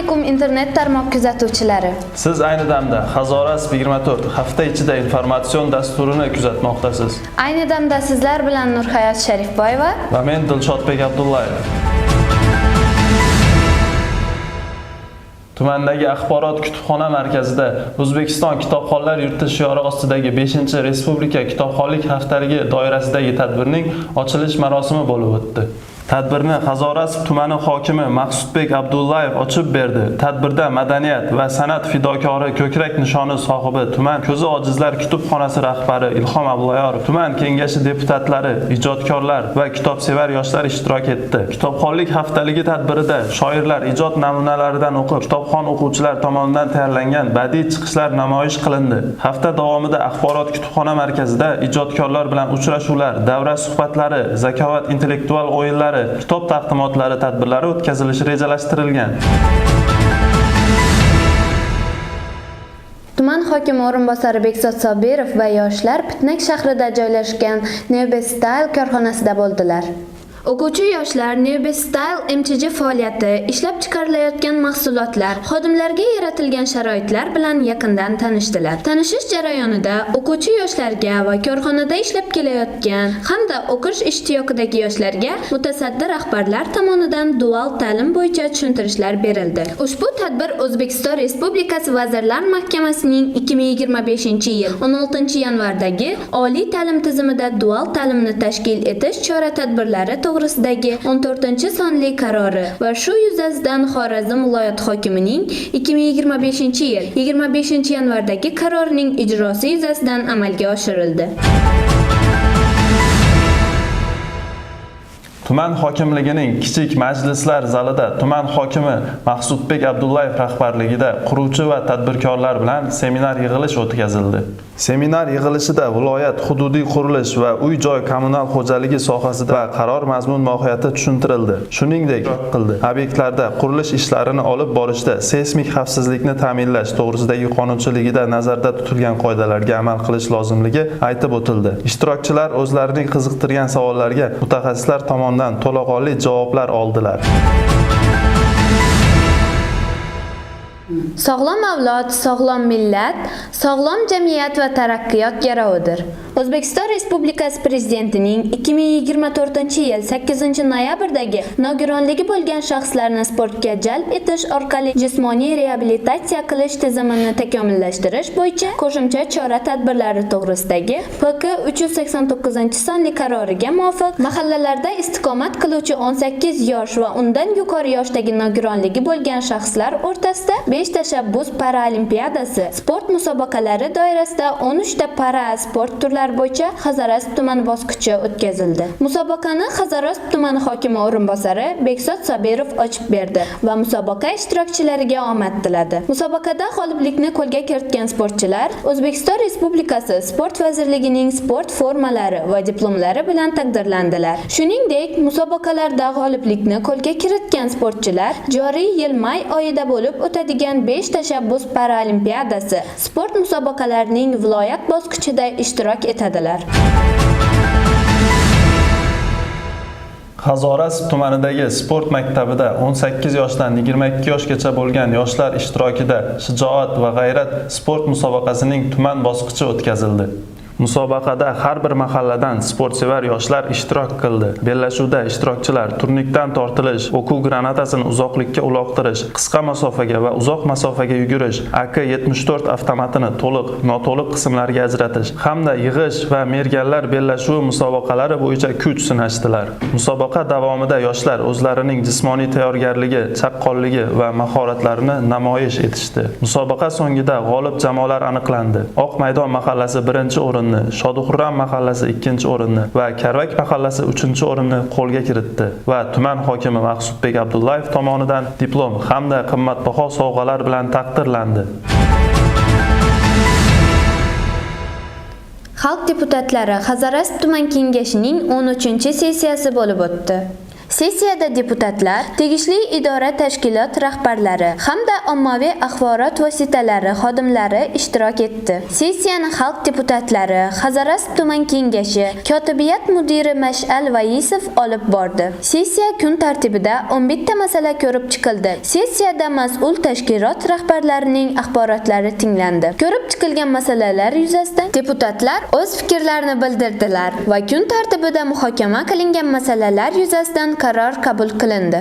Alaykum internet tarmoq kuzatuvchilari. Siz ayni damda Hazorasp 24 hafta ichida informatsion dasturini kuzatmoqdasiz. Ayni damda sizlar bilan Nurhayot Sharifboyeva va men Dilshodbek Abdullayev. Tumandagi axborot kutubxona markazida O'zbekiston kitobxonlar yurti shiori ostidagi 5-Respublika kitobxonlik haftaligi doirasidagi tadbirning ochilish marosimi bo'lib o'tdi. Tadbirni Hazorasp tumani hokimi Maqsudbek Abdullayev ochib berdi. Tadbirda madaniyat va san'at fidokori ko'krak nishoni sohibi tuman ko'zi ojizlar kutubxonasi rahbari Ilhom Abdullayorov, tuman kengashi deputatlari, ijodkorlar va kitobsevar yoshlar ishtirok etdi. Kitobxonlik haftaligi tadbirida shoirlar ijod namunalaridan o'qib, kitobxon o'quvchilar tomonidan tayyorlangan badiiy chiqishlar namoyish qilindi. Hafta davomida axborot kutubxona markazida ijodkorlar bilan uchrashuvlar, davra suhbatlari, zakovat intellektual o'yinlari, kitob taqdimotlari tadbirlari o'tkazilishi rejalashtirilgan. Tuman hokimi o'rinbosari Bekzod Sobirov va yoshlar Pitnak shahrida joylashgan Newbest Style korxonasida bo'ldilar. O'quvchi yoshlar Newbest Style MCJ faoliyati, ishlab chiqarilayotgan mahsulotlar, xodimlarga yaratilgan sharoitlar bilan yaqindan tanishdilar. Tanishish jarayonida o'quvchi yoshlarga va korxonada ishlab kelayotgan hamda o'qish ishtiyoqidagi yoshlarga mutasaddi rahbarlar tomonidan dual ta'lim bo'yicha tushuntirishlar berildi. Ushbu tadbir O'zbekiston Respublikasi Vazirlar Mahkamasining 2025-yil 16-yanvardagi oliy ta'lim tizimida dual ta'limni tashkil etish chora-tadbirlari to'g'risidagi 14-sonli qarori va shu yuzasidan Xorazm viloyat hokimining 2025-yil 25-yanvardagi qarorining ijrosi yuzasidan amalga oshirildi. Tuman hokimligining kichik majlislar zalida tuman hokimi Maqsudbek Abdullayev rahbarligida quruvchi va tadbirkorlar bilan seminar yig'ilish o'tkazildi. Seminar yig'ilishida viloyat hududiy qurilish va uy-joy kommunal xo'jaligi sohasida va qaror mazmun mohiyati tushuntirildi. Shuningdek, qildi. Obyektlarda qurilish ishlarini olib borishda seysmik xavfsizlikni ta'minlash to'g'risidagi qonunchiligida nazarda tutilgan qoidalarga amal qilish lozimligi aytib o'tildi. Ishtirokchilar o'zlarining qiziqtirgan savollariga mutaxassislar tomonidan to'laqonli javoblar oldilar. Sog'lom avlod, sog'lom millat, sog'lom jamiyat va taraqqiyot garovidir. O'zbekiston Respublikasi Prezidentining 2024-yil 8-noyabrdagi nogironligi bo'lgan shaxslarni sportga jalb etish orqali jismoniy reabilitatsiya qilish tizimini takomillashtirish bo'yicha qo'shimcha chora-tadbirlari to'g'risidagi PK 389-sonli qaroriga muvofiq mahallalarda istiqomat qiluvchi 18 yosh va undan yuqori yoshdagi nogironligi bo'lgan shaxslar o'rtasida 5 tashabbus paralimpiadasi sport musobaqalari doirasida 13 ta para sport turlari bo'yicha Hazorasp tumani bosqichi o'tkazildi. Musobaqani Hazorasp tumani hokimi o'rinbosari Bekzod Sobirov ochib berdi va musobaqa ishtirokchilariga omad tiladi. Musobaqada g'oliblikni qo'lga kiritgan sportchilar O'zbekiston Respublikasi Sport vazirligining sport formalari va diplomlari bilan taqdirlandilar. Shuningdek, musobaqalarda g'oliblikni qo'lga kiritgan sportchilar joriy yil may oyida bo'lib o'tadigan 5 tashabbus paralimpiadasi sport musobaqalarining viloyat bosqichida ishtirok etadilar. Hazorasp tumanidagi sport maktabida 18 yoshdan 22 yoshgacha bo'lgan yoshlar ishtirokida Shijoat va g'ayrat sport musobaqasining tuman bosqichi o'tkazildi. Musobaqada har bir mahalladan sportsevar yoshlar ishtirok qildi. Bellashuvda ishtirokchilar turnikdan tortilish, o'quv granatasini uzoqlikka uloqtirish, qisqa masofaga va uzoq masofaga yugurish, AK-74 avtomatini to'liq, noto'liq qismlarga ajratish hamda yig'ish va merganlar bellashuvi musobaqalari bo'yicha kuch sinashdilar. Musobaqa davomida yoshlar o'zlarining jismoniy tayyorgarligi, chaqqonligi va mahoratlarini namoyish etishdi. Musobaqa so'ngida g'olib jamoalar aniqlandi. Oq maydon mahallasi 1-o'rinni, Shodixurram mahallasi 2-o'rinni va Karvak mahallasi 3-o'rinni qo'lga kiritdi va tuman hokimi Maqsudbek Abdullayev tomonidan diplom hamda qimmatbaho sovg'alar bilan taqdirlandi. Xalq deputatlari Hazorasp tuman kengashining 13-sessiyasi bo'lib o'tdi. Sessiyada deputatlar, tegishli idora tashkilot rahbarlari hamda ommaviy axborot vositalari xodimlari ishtirok etdi. Sessiyani xalq deputatlari Hazorasp tuman kengashi kotibiyat mudiri Mash'al Vayisov olib bordi. Sessiya kun tartibida 11 ta masala ko'rib chiqildi. Sessiyada mas'ul tashkilot rahbarlarining axborotlari tinglandi. Ko'rib chiqilgan masalalar yuzasidan deputatlar o'z fikrlarini bildirdilar va kun tartibida muhokama qilingan masalalar yuzasidan qaror qabul qilindi.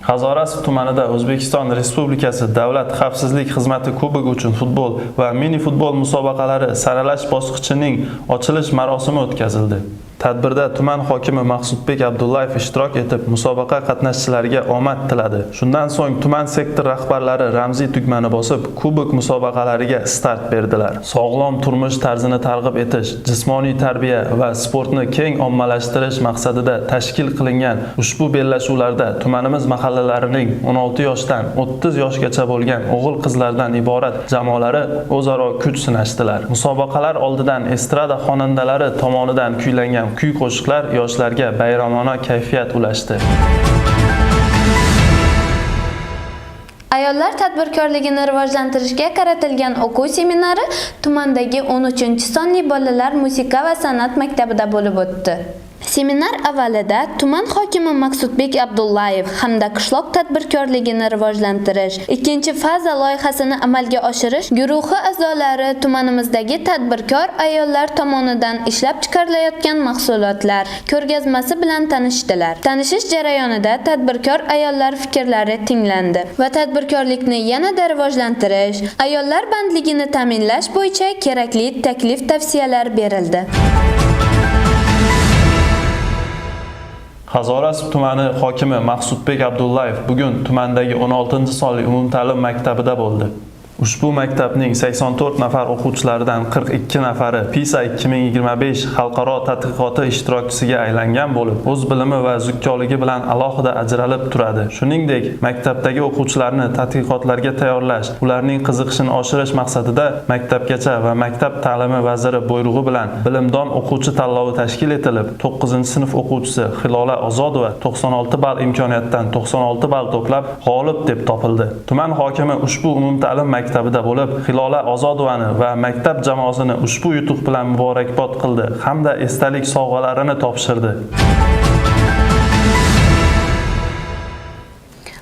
Hazorasp tumanida O'zbekiston Respublikasi Davlat xavfsizlik xizmati kubogi uchun futbol va mini futbol musobaqalari saralash bosqichining ochilish marosimi o'tkazildi. Tadbirda tuman hokimi Maqsudbek Abdullayev ishtirok etib, musobaqa qatnashchilariga omad tiladi. Shundan so'ng tuman sektor rahbarlari ramziy tugmani bosib, kubok musobaqalariga start berdilar. Sog'lom turmush tarzini targ'ib etish, jismoniy tarbiya va sportni keng ommalashtirish maqsadida tashkil qilingan ushbu bellashuvlarda tumanimiz mahallalarining 16 yoshdan 30 yoshgacha bo'lgan o'g'il-qizlardan iborat jamoalari o'zaro kuch sinashdilar. Musobaqalar oldidan estrada xonandalari tomonidan kuylangan kuy-qo'shiqlar yoshlarga bayramona kayfiyat ulashdi. Ayollar tadbirkorligini rivojlantirishga qaratilgan o'quv seminari tumandagi 13-sonli bolalar musiqa va san'at maktabida bo'lib o'tdi. Seminar avvalida tuman hokimi Maqsudbek Abdullayev hamda qishloq tadbirkorligini rivojlantirish ikkinchi faza loyihasini amalga oshirish guruhi a'zolari tumanimizdagi tadbirkor ayollar tomonidan ishlab chiqarilayotgan mahsulotlar ko'rgazmasi bilan tanishdilar. Tanishish jarayonida tadbirkor ayollar fikrlari tinglandi va tadbirkorlikni yanada rivojlantirish, ayollar bandligini ta'minlash bo'yicha kerakli taklif tavsiyalar berildi. Hazorasp tumani hokimi Maqsudbek Abdullayev bugun tumandagi 16-sonli umumta'lim maktabida bo'ldi. Ushbu maktabning 84 nafar o'quvchilaridan 42 nafari PISA 2025 xalqaro tadqiqoti ishtirokchisiga aylangan bo'lib, o'z bilimi va zukkoligi bilan alohida ajralib turadi. Shuningdek, maktabdagi o'quvchilarni tadqiqotlarga tayyorlash, ularning qiziqishini oshirish maqsadida maktabgacha va maktab ta'limi vaziri buyrug'i bilan bilimdon o'quvchi tanlovi tashkil etilib, 9-sinf o'quvchisi Hilola Ozodova 96 ball imkoniyatdan 96 ball to'plab g'olib deb topildi. Tuman hokimi ushbu umumta'lim maktabida bo'lib, Hilola Ozodovani va maktab jamoasini ushbu yutuq bilan muborakbod qildi hamda esdalik sovg'alarini topshirdi.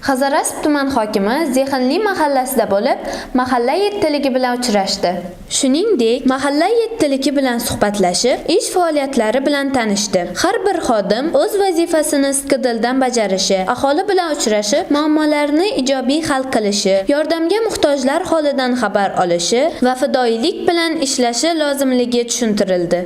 Hazorasp tuman hokimi Zehinli mahallasida bo'lib, mahalla yettiligi bilan uchrashdi. Shuningdek, mahalla yettiligi bilan suhbatlashib, ish faoliyatlari bilan tanishdi. Har bir xodim o'z vazifasini sidqidildan bajarishi, aholi bilan uchrashib, muammolarni ijobiy hal qilishi, yordamga muhtojlar holidan xabar olishi va fidoyilik bilan ishlashi lozimligi tushuntirildi.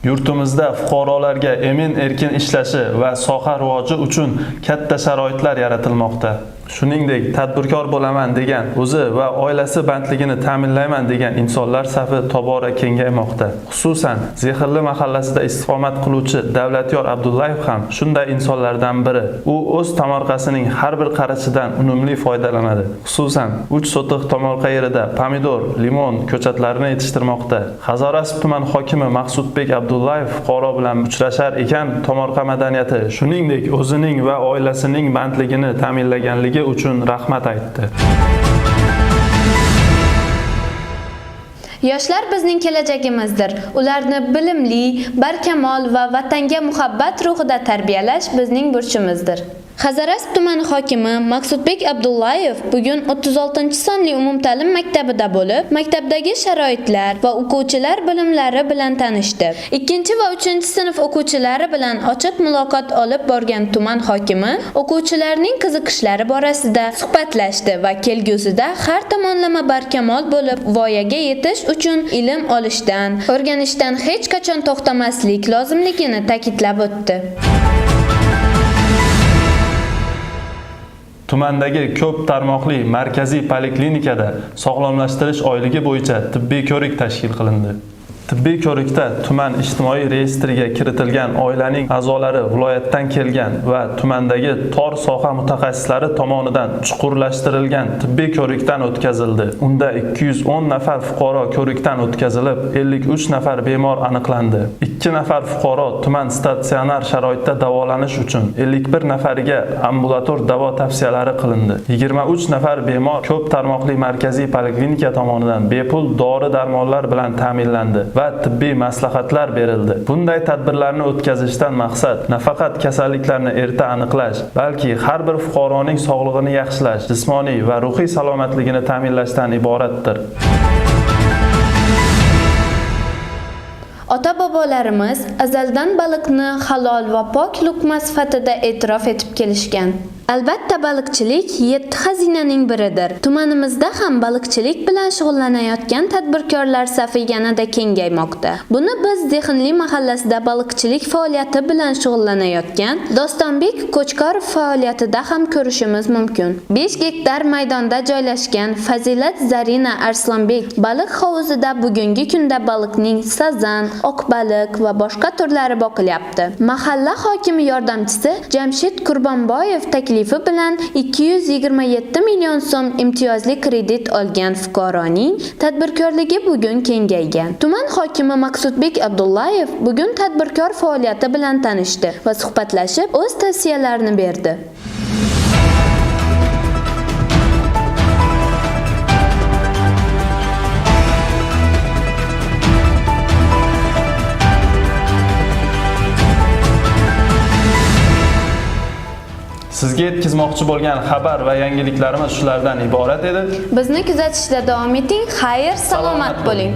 Yurtimizda fuqarolarga emin-erkin ishlashi va soha rivoji uchun katta sharoitlar yaratilmoqda. Shuningdek, tadbirkor bo'laman degan, o'zi va oilasi bandligini ta'minlayman degan insonlar safi tobora kengaymoqda. Xususan, Zehinli mahallasida istiqomat qiluvchi Davlatyor Abdullayev ham shunday insonlardan biri. U o'z tomorqasining har bir qarichidan unumli foydalanadi. Xususan, 3 sotix tomorqa yerida pomidor, limon ko'chatlarini yetishtirmoqda. Hazorasp tuman hokimi Maqsudbek Abdullayev fuqaro bilan uchrashar ekan, tomorqa madaniyati, shuningdek, o'zining va oilasining bandligini ta'minlaganligi uchun rahmat aytdi. Yoshlar bizning kelajagimizdir. Ularni bilimli, barkamol va vatanga muhabbat ruhida tarbiyalash bizning burchimizdir. Hazorasp tumani hokimi Maqsudbek Abdullayev bugun 36-sonli umumta'lim maktabida bo'lib, maktabdagi sharoitlar va o'quvchilar bilimlari bilan tanishdi. 2 va 3-sinf o'quvchilari bilan ochiq muloqot olib borgan tuman hokimi o'quvchilarning qiziqishlari borasida suhbatlashdi va kelgusida har tomonlama barkamol bo'lib, voyaga yetish uchun ilm olishdan, o'rganishdan hech qachon to'xtamaslik lozimligini ta'kidlab o'tdi. Tumandagi ko'p tarmoqli markaziy poliklinikada sog'lomlashtirish oyligi bo'yicha tibbiy ko'rik tashkil qilindi. Tibbiy ko'rikda tuman ijtimoiy reyestriga kiritilgan oilaning a'zolari viloyatdan kelgan va tumandagi tor soha mutaxassislari tomonidan chuqurlashtirilgan tibbiy ko'rikdan o'tkazildi. Unda 210 nafar fuqaro ko'rikdan o'tkazilib, 53 nafar bemor aniqlandi. 2 nafar fuqaro tuman statsionar sharoitda davolanish uchun, 51 nafariga ambulator davo tavsiyalari qilindi. 23 nafar bemor ko'p tarmoqli markaziy poliklinika tomonidan bepul dori-darmonlar bilan ta'minlandi va tibbiy maslahatlar berildi. Bunday tadbirlarni o'tkazishdan maqsad nafaqat kasalliklarni erta aniqlash, balki har bir fuqaroning sog'lig'ini yaxshilash, jismoniy va ruhiy salomatligini ta'minlashdan iboratdir. Ota-bobolarimiz azaldan baliqni halol va pok luqma sifatida e'tirof etib kelishgan. Albatta, baliqchilik 7 xazinaning biridir. Tumanimizda ham baliqchilik bilan shug'ullanayotgan tadbirkorlar safi yanada kengaymoqda. Buni biz Zehnli mahallasida baliqchilik faoliyati bilan shug'ullanayotgan Dostonbek Ko'chkorov faoliyatida ham ko'rishimiz mumkin. 5 gektar maydonda joylashgan Fazilat Zarina Arslonbek baliq hovuzida bugungi kunda baliqning sazan, oq baliq va boshqa turlari boqilyapti. Mahalla hokimi yordamchisi Jamshid Qurbonboyev taklifi bilan 227 million so'm imtiyozli kredit olgan fuqaroning tadbirkorligi bugun kengaygan. Tuman hokimi Maqsudbek Abdullayev bugun tadbirkor faoliyati bilan tanishdi va suhbatlashib, o'z tavsiyalarini berdi. Sizga yetkazmoqchi bo'lgan xabar va yangiliklarimiz shulardan iborat edi. Bizni kuzatishda davom eting. Xayr, salomat bo'ling.